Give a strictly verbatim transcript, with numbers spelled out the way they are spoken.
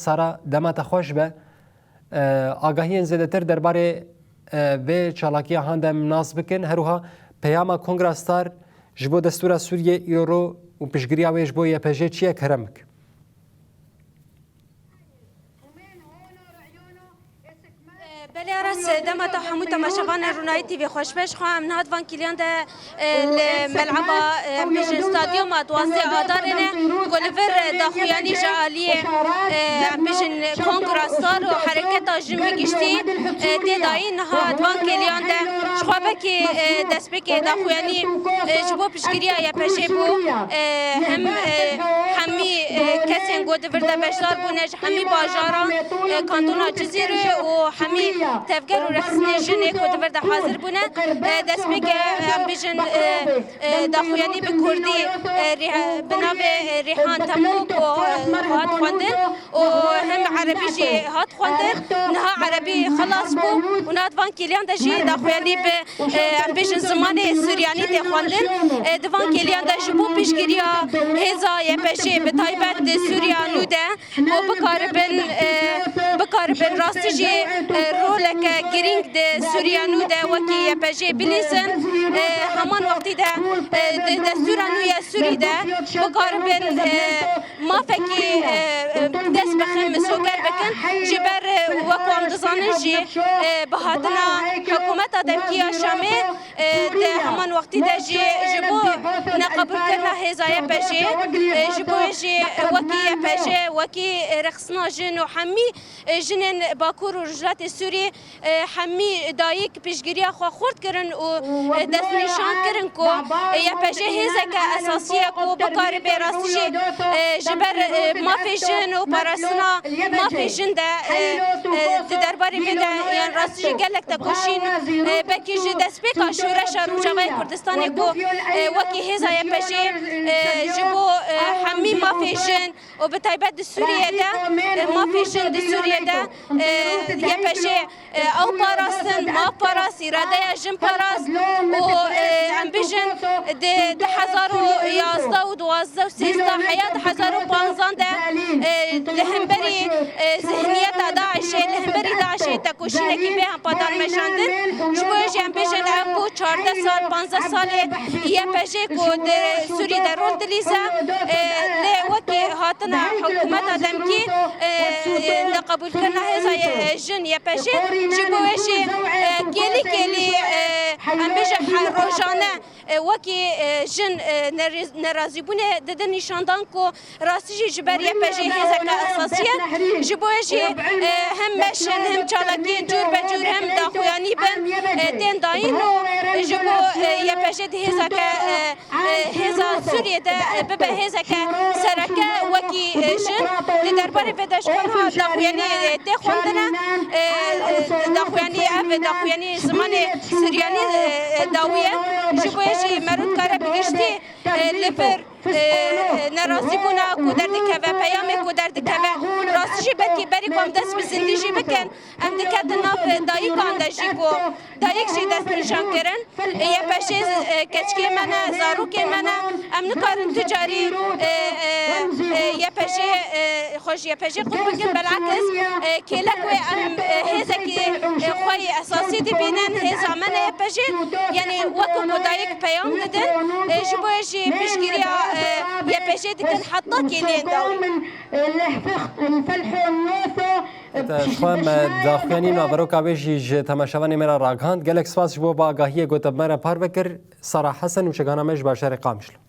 Sara, dema te xweş be. E, agahiyên zêdetir derbarê, e, vê çalakiya han de em nas bikin. Her wiha peyama Kongra Star ji bo destûra Sûriyê îro û piştgiriya wê ji bo Y P J çi ye, kerem bik. Belê Aras, dema te hemû temaşevanên Rûnayî T V xweş be. Ji xwe em niha di van kîliyan de, e, li meleba, e, em bêjin stadyuma duwazdeh Adarê ne, ku li vir, e, daxuyanî ji aliyê, e, em bêjin Kongra Star û Hereketa Jin bi giştî, e, tê dayîn. Niha di van kêliyan de ji xwe vekî, e, destpêkê daxuyanî, e, ji bo piştgiriya Y P J bû. E, hem, e, hemî, e, kesên ku di vir de beşdar bûne, hemî bajaran, e, kantona Cizîrê û hemî tevger û rexsinê jinê ku di vir de hazir bûne, e, destpêkê, e, em bêjin, e, e, daxuyanî bi kurdî, e, rê-, bi navê, e, Rêhan Temû ku, e, hat xwendin û hem erebî jî hat xwendin. Niha erebî xilas bû û niha di van kêliyan de jî daxuyanî bi, e, em bêjin zimanê suryanî tê xwendin. E, di van kêliyan de ji bo piştgiriya hêza Y P J bi taybet di Sûriya nû de, ku bikaribin, e, bikaribin rastî jî, e, roleke girîng di Sûriya nû de wekî Y P J bilîzin. E, heman wextî de, e, di destûra nû ya Sûrî de bikaribin, e, mafekî, e, e, dest bixin, misoger bikin. Ji ber, e, wek wan dizanin jî, e, bi hatina hikûmeta demkî ya Şamê, e, di heman wextî de jî ji bo neqebûlkirina hêza Y P J, e, ji bo wê jî wekî Y P J, wekî, e, rexsina jin û hemî, e, jinên Bakur û Rojhilatê Sûrî, e, hemî dayik piştgiriya xwe xurt kirin û, e, destnîşan kirin ku, e, Y P J hêzeke esasî ye ku bikaribe rastî jî, e, ji ber, e, mafê jin û parastina mafê jin de, e, e, di derbarê vê de, yan rastî jî gelek tekoşîn, e, belkî ji destpêka şoreşa Rojavayê Kurdistanê ku, e, wekî hêza Y P J, e, ji bo, e, hemî mafê jin û bi taybet di Sûriyê de, e, mafê jin di Sûriyê de, e, Y P J, e, ew parastin, maf parast, îradeya jin parast û, e, em bijin di du hezar û yazdeh û duwazdeh û sêzdeh heya du hezar û panzdeh de, e, li hemberî, e, zihniyeta DAIŞê, li hemberî DAIŞê tekoşînekî bê hempa dan meşandin. Ji bo wê jî em bêjin ev bû çardeh sal, panzdeh salê Y P J ku di Sûrî de rol dilîze, e, lê wekî hatina hikûmeta demkî, e, neqebûlkirina hêza, e, jin Y P J, ji bo wê jî, e, kêlî kêlî, e, em bêjin he-, rojane, e, wekî, e, jin, e, nerêz-, nerazîbûnê didin nîşandan ku rastî jî ji ber Y P J hêzeke esasî ye. Ji bo wê jî, e, hem meşin, hem çalakiyên cûr be cûr, hem daxuyanî bin, e, tên dayîn û ji bo, e, Y P J di hêzeke, e, e, hêza Sûriyê de, e, bibe hêzeke sereke wekî, e, jin. Di derbarê vê de ji xwe niha daxuyanî, e, tê xwendine. E, e, daxuyanî ev, daxuyanî zimanê Suryanî, e, e, dawî ye. Ji bo yê jî meriv dikare bi giştî, e, li vir, e, nerazîbûna ku derdikeve, peyamê ku derdikeve, rastî jî belkî berî ku em dest bi zindî jî bikin, em diketin nav dayikan de jî ku dayik jî destnîşan kirin. Y P J, e, keçikê me ne, zarokê me ne. Em nikarin tu carî, e, e, e, Y P J, e, xwe ji Y P J qut bikin. Belakis, e, kêlek wê em, e, hêzekî, e, xwe yê esasî dibînin, hêza me ne Y P J. Yanî wek ku dayik peyam didin, e, ji bo wê jî piştgiriya, e, Y P J dikin heta kêliyên dawî. Te ji xwe me daxuyanî naveroka wê jî ji temaşevanê me re ragihand. Gelek spas ji bo bi agahiyê ku te bi me re parve kir. Sara Hesen û çekana me ji bajarê Qamişlo.